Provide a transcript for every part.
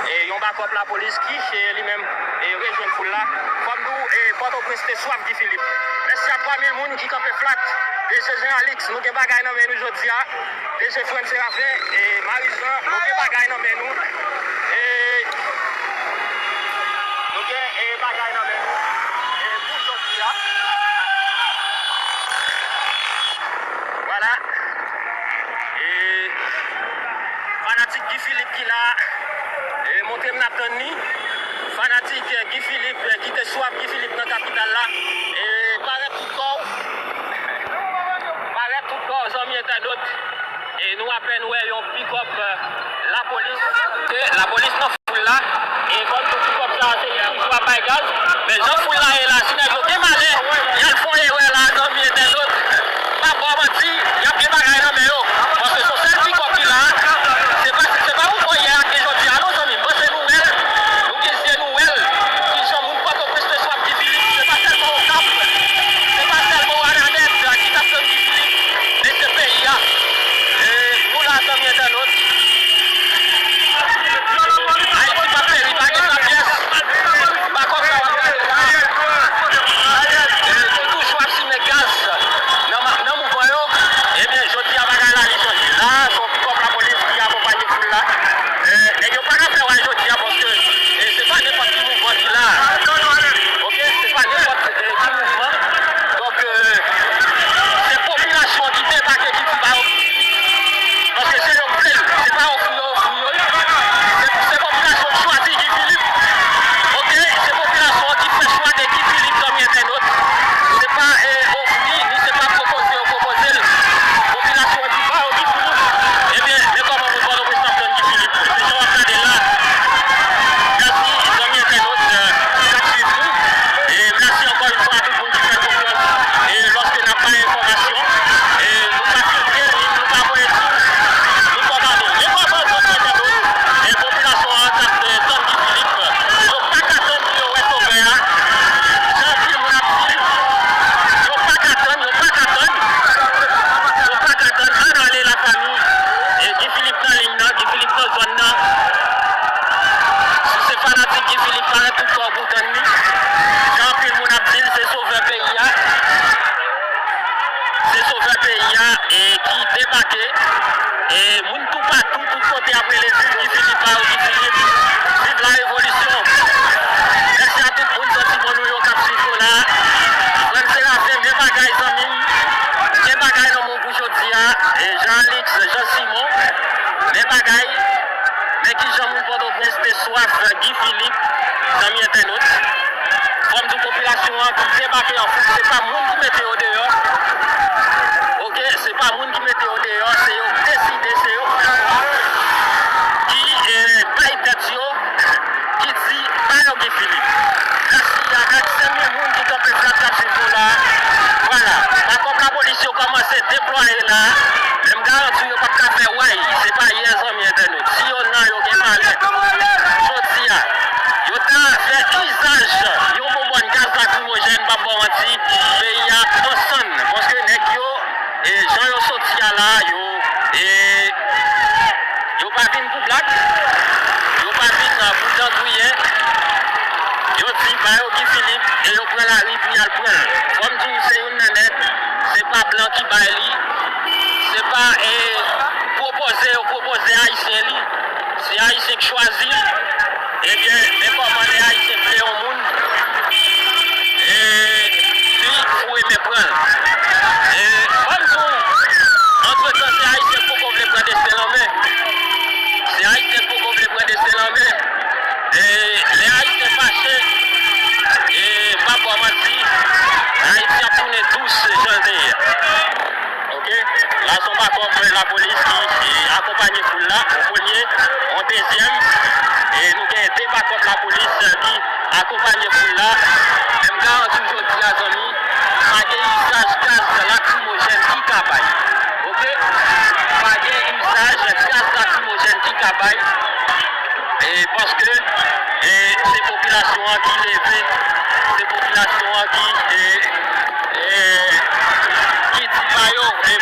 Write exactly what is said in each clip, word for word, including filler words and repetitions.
E yon bakòp lapolis ki, e, li menm, e, rejwenn foul la. Fò m di w, e, Pòtoprens te swaf Guy Philippe. Mèsi a twa mil moun ki kanpe flat. D G Jean Alix, nou gen bagay nan men nou jodi a. D G Frantz Séraphin, e, Marie Jean, nou gen bagay nan men nou. E, nou gen, e, bagay nan men nou. E, pou jodi a. Vwala. E, fanatik Guy Philippe ki la, e, montre m n ap tann li. Fanatik, e, Guy Philippe, e, ki te swaf Guy Philippe nan kapital la. E, parèt tout kò w. Parèt tout kò w, zanmi entènot. E nou apèn wè yon pikòp, e, lapolis. E lapolis nan foul la. E kòm tout pikòp sa, se li toujou ap bay gaz. Men jan foul la ye la, si nèg yo gen malè, y al fè yon erè la, zanmi entènot. Pa ba w manti, y ap gen bagay nan men yo. Paske se yon sèl pikòp ki la. Se pa, se pa mouvman yè ak jodi a non, zanmi m. Panse nou wè l, nou gen zye nou wè l. Kijan moun Pòtoprens te swaf Guy Philippe, se pa sèlman Okap, se pa sèlman Wanament ki t ap tann Guy Philippe, men se peyi a. E nou la, zanmi entènot. Ayiti p ap peri, pa gen sa pyès. Bakòp sa w ap gade la. E nou toujou ap simen gaz nan ma-, nan mouvman yo. Ebyen, jodi a, bagay la, li chanje. La, se yon pikòp lapolis ki akonpanye foul la. E, nèg yo pa ka fè wè jodi a, paske, e, se pa nenpòt ki mouvman ki la. Oke, se pa nenpòt, e, ki mouvman. Donk, e, se popilasyon an ki debake, ki di ba yo Guy Philippe. Paske se yo k vle l, se pa ofri yo ofri yo. Se, se popilasyon k chwazi Guy Philippe. Oke, se popilasyon an ki fè chwa de Guy Philippe, zanmi entènot. Se pa, e, ofri, ni se pa pwopoze yo pwopoze l. Popilasyon an di ba yo Guy Philippe. Ebyen, men kòman moun Pòtoprens t ap tann Guy Philippe. Se jan w ap gade l la. Mèsi, zanmi entènot, e, k ap swiv nou. E mèsi ankò yon fwa a tout moun ki fè n konfyans. E lòske n ap bay enfòmasyon, e nou pa filtre l, ni nou pa voye di w, nou pa gade. Men kòman, zanmi entènot, e popilasyon an t ap, e, tann Guy Philippe. Yo pa ka tann pou yo wè sovè a. Jan anpil moun ap di l, yo pa ka tann, yo pa ka tann. Yo pa ka tann. Ann ale, lafanmi. E Guy Philippe nan liy nan, Guy Philippe nan zòn nan. Si w se fanatik Guy Philippe, parèt tout kò w pou w tann li. Jan anpil moun ap di l, se sovè peyi a. Se sovè peyi a, e ki debake. E moun toupatou, tout kote ap rele viv Guy Philippe, ba yo Guy Philippe. Viv la revolisyon. Mèsi a tout moun, santiman nou yo k ap swiv nou la. Frè m Serafen, men bagay, zanmi m. Men bagay nan men w pou jodi a. E Jean Alix, Jean Simon. Men bagay. Men kijan moun Pòtoprens te swaf Guy Philippe, zanmi entènot. Fò m di w popilasyon an ki debake an foul, se pa moun ki mete yo deyò. Oke, se pa moun ki mete yo deyò, se yo k deside, se yo ki, e, bay tèt yo, ki di, ba yo Guy Philippe. Mèsi avèk senk mil moun ki kanpe flat k ap swiv nou la. Vwala, bakòp lapolis yo kòmanse deplwaye la. Men m garanti w yo p ap ka fè way. Se pa yè, zanmi entènot. Si yo nan yo gen malè jodi a, yo ta fè izaj yon bonbòn gaz lakrimojèn, m p ap ba w manti, peyi a ap ansann. Paske nèg yo, e, jan yo soti a la, yo, e, yo pa vin pou blag, yo pa vin, a, pou dangriyen. Yo di, ba yo Guy Philippe, e yo pran lari pou y al pran l. Fò m di w, se youn nan nèg, se pa blan ki bay li, se pa, e, pwopoze yo pwopoze Ayisyen li. Se Ayisyen k chwazi l. Ebyen, men kòman lè Ayisyen vle yon moun, e, li foure men pran l. E, fò m di w, antretan, se Ayisyen k poko vle pran desten l an men. Se Ayisyen k poko vle pran desten l an men. E, lè Ayisyen fache, e, m p ap ba w manti, Ayiti ap tounen dous jan l te ye a. Oke? La, se yon bakòp lapolis ki, e, akonpanye foul la, yon premye, yon dezyèm, e nou gen de bakòp lapolis, e, ki akonpanye foul la. Men m garanti w jodi a, zanmi, pa gen izaj gaz lakrimojèn ki ka bay. Oke? Pa gen izaj gaz lakrimojèn ki ka bay. E paske, e, se popilasyon an ki leve, se popilasyon an ki, e, e, ki di ba yo, e,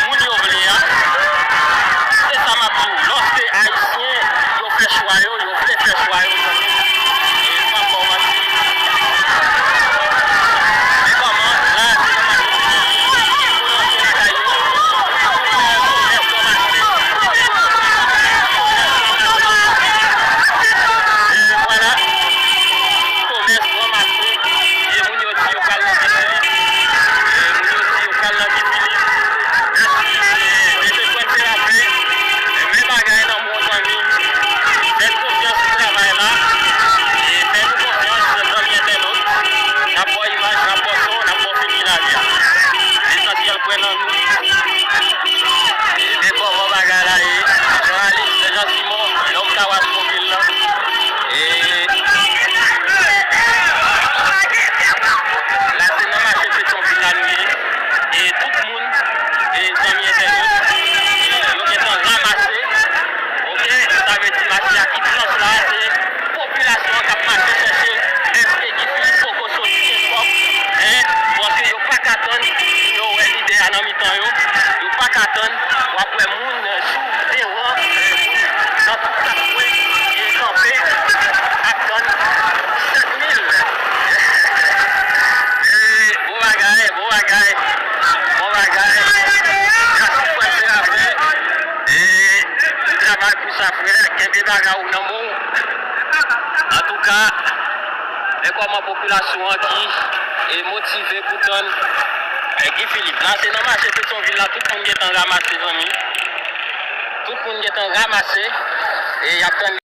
Popilasyon an ki e motive pou tann e Guy Philippe. La se nan mache Petyonvil la, tout moun gentan ranmase, zanmi. Tout moun gentan ranmase e y ap tann